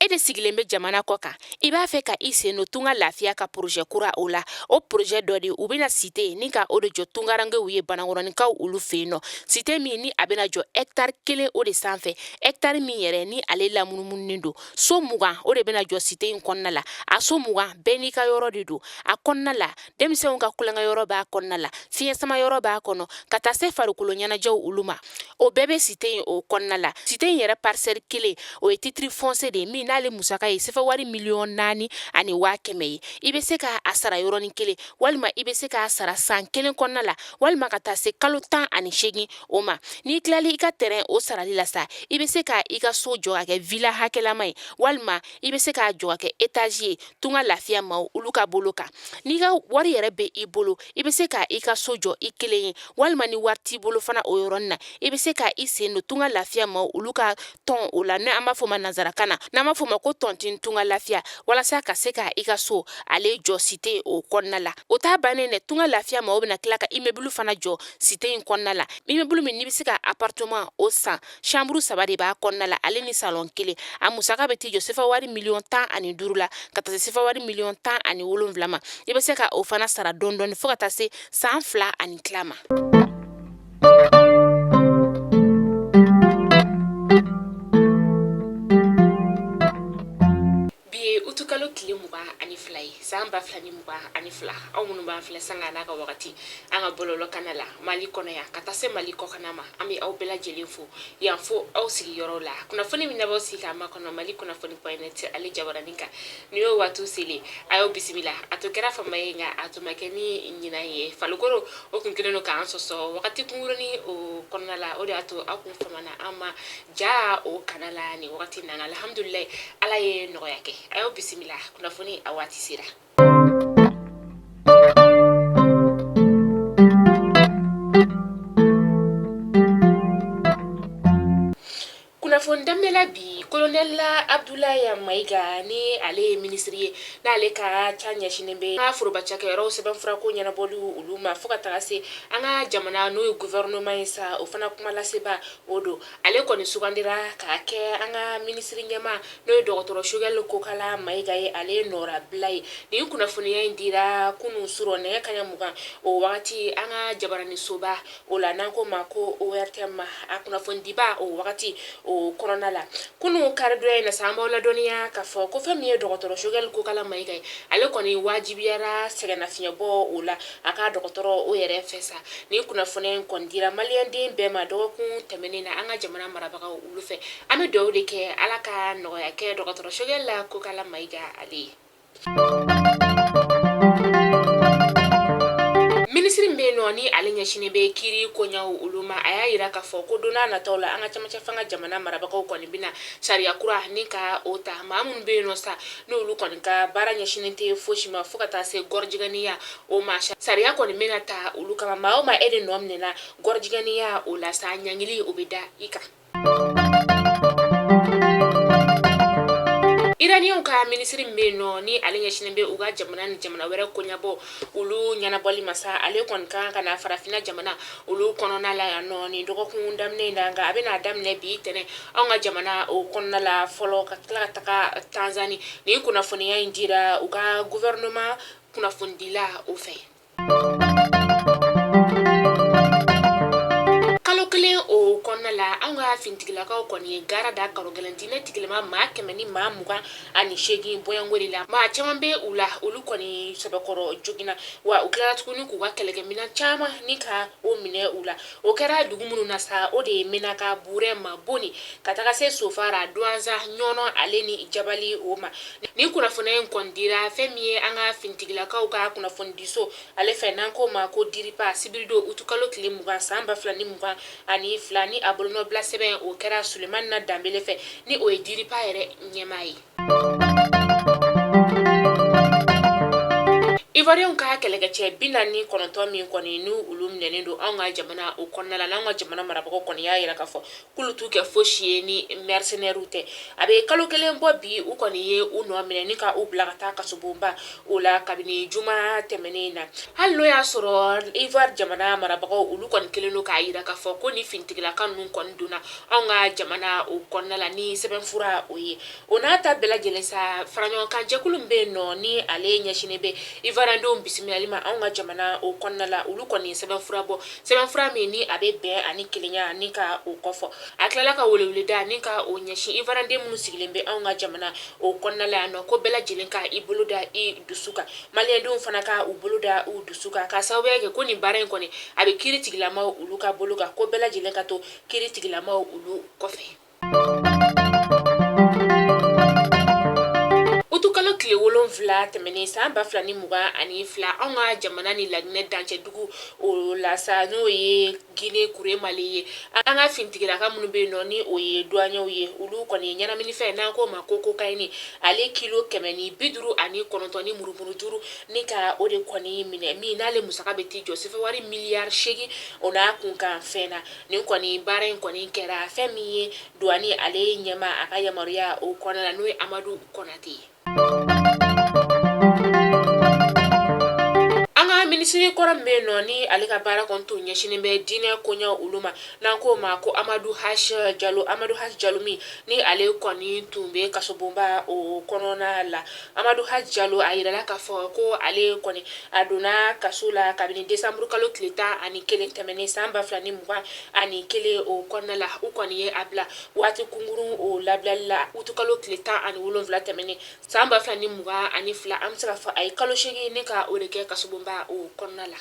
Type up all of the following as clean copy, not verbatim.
E de sigilen bɛ jamana kɔ kan, i b'a fɛ ka i sen don Tunga Lafiya ka projet kura o la. O projet dɔ de, u bɛna cité ni ka o de jɔ tungarankew ye Banankɔrɔninkaw olu fɛ yen nɔ. Cité min ni a bɛna jɔ hectare 1 o de sanfɛ, hectare min yɛrɛ ni ale lamunumununen don. So 20 o de bɛna jɔ cité in kɔnɔna la. A so 20 bɛɛ n'i ka yɔrɔ de don a kɔnɔna la. Denmisɛnw ka tulonkɛ yɔrɔ b'a kɔnɔna la, fiɲɛ sama yɔrɔ b'a kɔnɔ, ka taa se farikolo ɲɛnajɛw olu ma. O bɛɛ bɛ cité in o kɔnɔna la. Cité in yɛrɛ parcelle 1, o ye titre foncier de ye min n'ale musaka ye sefa wari 4,1 miliyɔn ye. I bɛ se k'a sara yɔrɔnin kelen, walima i bɛ se k'a sara san 1 kɔnɔna la, walima ka taa se kalo 18 o ma. N'i tilali i ka terrain o sarali la sa, i bɛ se ka i ka so jɔ ka kɛ villa hakɛlama ye, walima i bɛ se k'a jɔ ka kɛ étage ye. Tunga Lafiya maaw olu ka bolo kan, n'i ka wari yɛrɛ bɛ i bolo, i bɛ se ka i ka so jɔ i kelen ye, walima ni wari t'i bolo fana, o yɔrɔnin na i bɛ se ka i sen don Tunga Lafiya maaw olu ka tɔn o la, n'an b'a fɔ ma nansarakan na, n'an b'a fɔ ma ko tontine Tunga Lafiya, walasa ka se ka i ka so ale jɔ cité o kɔnɔna la. O t'a bannen dɛ. Tunga Lafiya maaw bɛna tila ka immeuble fana jɔ cité in kɔnɔna la, immeuble min n'i bɛ se ka appartement o san, chambre 3 de b'a kɔnɔna la, ale ni salon 1. A musaka bɛ t'i jɔ sefa wari 15 miliyɔn la, ka taa se sefa wari 17 miliyɔn ma. I bɛ se ka o fana sara dɔɔni dɔɔni fo ka taa se san 2 ani tila ma. Bi ye utukalo tile 22 ye, san 2022. Aw minnu b'an filɛ sanga n'a ka wagati an ka bɔlɔlɔ kana la Mali kɔnɔ yan, ka taa se Mali kɔkanna ma, an bɛ aw bɛɛ lajɛlen fo yan fo aw sigiyɔrɔ la. Kunnafoni min n'aw sigi k'a makɔnɔ Mali kunnafoni point net ale jabaranin kan, nin y'o waatiw selen. A y'aw bisimila. A to kɛra fama ye, nka a tun ma kɛ ni ɲinan ye. Falikoro o kun kɛlen don k'an sɔsɔ wagati kunkurunin o kɔnɔna la, o de y'a to aw kun famana an ma ja o kana la nin wagati nana. Alhamdulilayi, Ala ye nɔgɔya kɛ. A y'aw bisimila, kunnafoni a waati sera. Kunnafoni daminɛ la bi, colonel Abdoulaye Maïga, ni ale ye minisiri ye, n'ale ka ca ɲɛsinnen bɛ an ka foroba cakɛyɔrɔw sɛbɛnfurako ɲɛnabɔli olu ma, fo ka taga se an ka jamana n'o ye gouvernement ye sa, o fana kuma laseba o don. Ale kɔni sugandira k'a kɛ an ka minisiri ɲɛmaa, n'o ye dɔgɔtɔrɔ Choguel Kokala Maïga ye, ale nɔrabila ye. Nin kunnafoniya in dira kunun surɔ nɛgɛ kaɲa 20 o wagati an ka jabaranisoba o la, n'an ko ma ko ORTM, a kunnafonidiba o wagati o kɔnɔna la kunun karidonya in na sa. An b'aw ladɔnniya k'a fɔ ko fɛn min ye dɔgɔtɔrɔ Choguel Kokala Maïga ye, ale kɔni wajibiyara sɛgɛnnafiɲɛbɔ o la a ka dɔgɔtɔrɔ o yɛrɛ fɛ sa. Nin kunnafoniya in kɔni dira maliyɛnden bɛɛ ma dɔgɔkun tɛmɛnen na an ka jamana marabagaw olu fɛ. An bɛ dugawu de kɛ, Ala ka nɔgɔya kɛ dɔgɔtɔrɔ Choguel Kokala Maïga ale ye. Minisiri min bɛ yen nɔ, ni ale ɲɛsinnen bɛ kiiri koɲaw olu ma, a y'a yira k'a fɔ ko don n'a nataw la, an ka camancɛ fanga jamana marabagaw kɔni bɛna sariya kura ni ka o ta. Maa minnu bɛ yen nɔ sa, n'olu kɔni ka baara ɲɛsinnen tɛ fosi ma fo ka taa se gɔrɔjigɛniya o ma, sariya kɔni bɛna ta olu kama. Maa o maa e de nɔ minɛna gɔrɔjigɛniya o la sa, ɲangili o bɛ da i kan. Iraniyanw ka minisiri min bɛ yen nɔ, ni ale ɲɛsinnen bɛ u ka jamana ni jamana wɛrɛ koɲɛbɔ olu ɲɛnabɔli ma sa, ale kɔni kan ka na farafinna jamana olu kɔnɔna la yan nɔ nin dɔgɔkun daminɛ in na. Nka a bɛna daminɛ bi tɛnɛ anw ka jamana o kɔnɔna la fɔlɔ, ka tila ka taga Tanzanie. Nin kunnafoniya in dira u ka gouvernement kunnafonidila o fɛ. Kalo 1 o kɔnɔna la, an ka finitigilakaw kɔni ye gaara da karogɛlɛn diinɛ tigilama maa 128 bɔɲɔgɔnko de la. Maa caman bɛ u la, olu kɔni sɛbɛkɔrɔ joginna wa, u tilara tuguni k'u ka kɛlɛkɛminɛn caman ni ka o minɛ u la. O kɛra dugu minnu na sa, o de ye Menaka, Burɛ, Maboni, ka taga se Sofara, Duwanza, Ɲɔnɔ ale ni Jabali o ma. Nin kunnafoniya in kɔni dira fɛn min ye an ka finitigilakaw ka kunnafonidiso ale fɛ, n'an k'o ma ko DIRPA, sibiridon utukalo tile 20 san 2022, ni a bolonɔbila sɛbɛn o kɛra Sulemani Danbele fɛ, ni o ye DIRPA yɛrɛ ɲɛmaa ye. Ivoirienw ka kɛlɛkɛcɛ 49 min kɔni ni olu minɛnen don anw ka jamana o kɔnɔna la, n'an ka jamana marabagaw kɔni y'a yira k'a fɔ k'olu t'u kɛ fosi ye ni mercenaires tɛ. A bɛ kalo kelen bɔ bi, u kɔni ye u nɔ minɛ ni ka u bila ka taa kasobonba o la kabini juma tɛmɛnen na. Hali n'o y'a sɔrɔ Ivoire jamana marabagaw olu kɔni kɛlen don k'a yira k'a fɔ ko ni finitigilaka ninnu kɔni donna anw ka jamana o kɔnɔna la ni sɛbɛnfura o ye. O n'a ta bɛɛ lajɛlen sa, faraɲɔgɔnkan jɛkulu min bɛ yen nɔ ni ale ɲɛsinnen bɛ Ivoiriendenw bisimilali ma anw ka jamana o kɔnɔna la, olu kɔni ye sɛbɛnfura bɔ, sɛbɛnfura min ni a bɛ bɛn ani kelenya ni ka o kɔfɔ. A tilala ka weleweleda ni ka o ɲɛsin Ivoirienden minnu sigilen bɛ anw ka jamana o kɔnɔna la yan nɔ, ko bɛɛ lajɛlen ka i bolo da i dusu kan, maliyɛndenw fana ka u bolo da u dusu kan, k'a sababuya kɛ ko nin baara in kɔni a bɛ kiiri tigilamaw olu ka bolo kan, ko bɛɛ lajɛlen ka to kiiri tigilamaw olu kɔfɛ. Utukalo tile 7 tɛmɛnen san 2022, anw ka jamana ni Laginɛ dancɛ dugu o la sa, n'o ye Gine Kuremale ye, an ka finitigilaka minnu bɛ yen nɔ ni o ye duwaɲɛw ye, olu kɔni ye ɲɛnaminifɛn n'an k'o ma ko kokayini, ale kilo 159 ni murumuru 5 ni ka o de kɔni minɛ, min n'ale musaka bɛ t'i jɔ sefawari miliyari 8 o n'a kunkan fɛn na. Nin kɔni baara in kɔni kɛra fɛn min ye duwani ale ɲɛmaa a ka yamaruya o kɔnɔna la, n'o ye Amadu Kɔnate ye. An ka minisiri kɔrɔ min bɛ yen nɔ ni ale ka baara kɔni tun ɲɛsinnen bɛ diinɛ koɲɛ olu ma, n'an k'o ma ko Amadu H Jalo, Amadu H Jalo min ni ale kɔni tun bɛ kasobonba o kɔnɔna la. Amadu H Jalo, a yirala k'a fɔ ko ale kɔni a donna kaso la kabini desanburu kalo tile 11 tɛmɛnen san 2021 o kɔnɔna la. U kɔni ye a bila waati kunkurun o labilali la utukalo tile 17 tɛmɛnen san 2022. An bɛ se k'a fɔ a ye kalo 8 ni ka o de kɛ kasobonba o kɔnɔna la.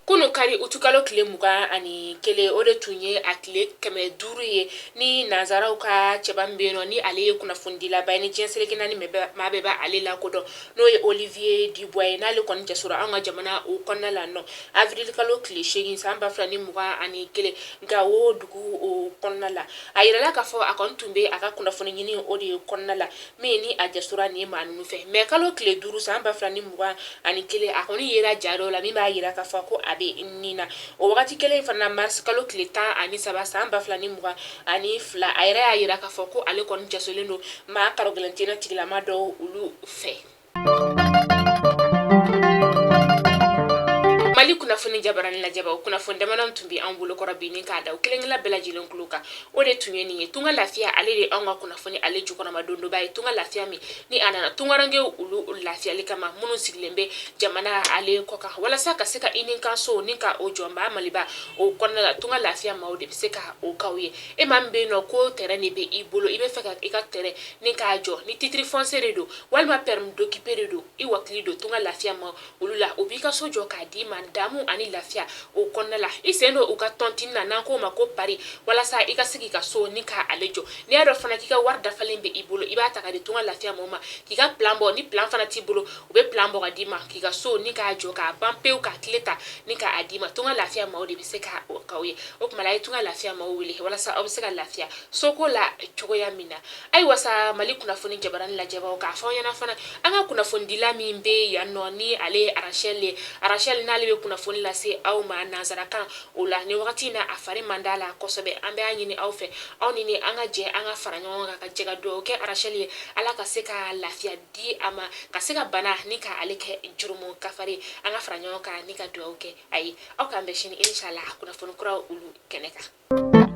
Kunu kari utukalo tile 21, o de tun ye a tile 500 ye ni nansaraw ka cɛba min bɛ yen nɔ ni ale ye kunnafonidilaba ye ni diɲɛ seleke naani maa bɛɛ b'ale lakodɔn, n'o ye Olivier Dubois ye, n'ale kɔni jasora anw ka jamana o kɔnɔna la nɔ avril kalo tile 8 san 2021 Gawo dugu o kɔnɔna la. A yirala k'a fɔ a kɔni tun bɛ a ka kunnafoni ɲini o de kɔnɔna la min ni a jasora nin maa ninnu fɛ. Mɛ kalo tile 5 san 2021, a kɔni yera ja dɔ la min b'a yira k'a fɔ ko a bɛ nin na. O wagati kelen fana, mars kalo tile 13 san 2022, a yɛrɛ y'a yira k'a fɔ ko ale kɔni jasolen don maa karogɛlɛn tigilama dɔw olu fɛ. Mali kunnafoni jabarani lajɛbaw, kunnafoni damadɔ tun bɛ an bolokɔrɔ bi ni k'a da u kelenkelen bɛɛ lajɛlen tulo kan, o de tun ye nin ye. Tunga lafiya, ale de anw ka kunnafoni ale jukɔrɔmadondonba ye. Tunga lafiya min ni a nana tungarankew olu lafiyali kama, minnu sigilen bɛ jamana ale kɔ kan, walasa ka se ka i ni kan so ni ka o jɔnba maliba o kɔnɔna la, tunga lafiya maaw de bɛ se ka o k'aw ye. E maa min bɛ yen nɔ ko terrain de bɛ i bolo, i bɛ fɛ ka i ka terrain ni k'a jɔ, ni titre foncier de don walima permis d'occuper de don, i wakili don tunga lafiya ma olu la, u b'i ka so jɔ k'a d'i ma damu ani lafiya o kɔnɔna la. I sen don u ka tontine na, n'an k'o ma ko pari, walasa i ka se k'i ka so ni ka ale jɔ. N'i y'a dɔn fana k'i ka wari dafalen bɛ i bolo, i b'a ta ka di tunga lafiya mɔgɔw ma k'i ka plan bɔ. Ni plan fana t'i bolo, u bɛ plan bɔ ka d'i ma k'i ka so ni k'a jɔ k'a ban pewu, k'a clé ta ni k'a d'i ma. Tunga lafiya maaw de bɛ se ka o k'aw ye. O tuma la, a ye tunga lafiya maaw wele walasa aw bɛ se ka lafiya soko la cogoya min na. Ayiwa sa, Mali kunnafoni jabarani lajɛbaw, k'a fɔ aw ɲɛna fana, an ka kunnafonidila min bɛ yan nɔ ni ale ye Arachel ye, Arachel n'ale bɛ kunnafoni lase aw ma nansarakan o la, ni wagati in na a fari man d'a la kosɛbɛ. An bɛ a ɲini aw fɛ, aw ni ne, an ka jɛ an ka fara ɲɔgɔn kan ka jɛ ka dugawu kɛ Arachel ye, Ala ka se ka lafiya di a ma, ka se ka bana ni ka ale kɛ jurumu kafari. An ka fara ɲɔgɔn kan ni ka dugawu kɛ a ye. Aw k'an bɛn sini inshallah kunnafoni kuraw olu kɛnɛ kan.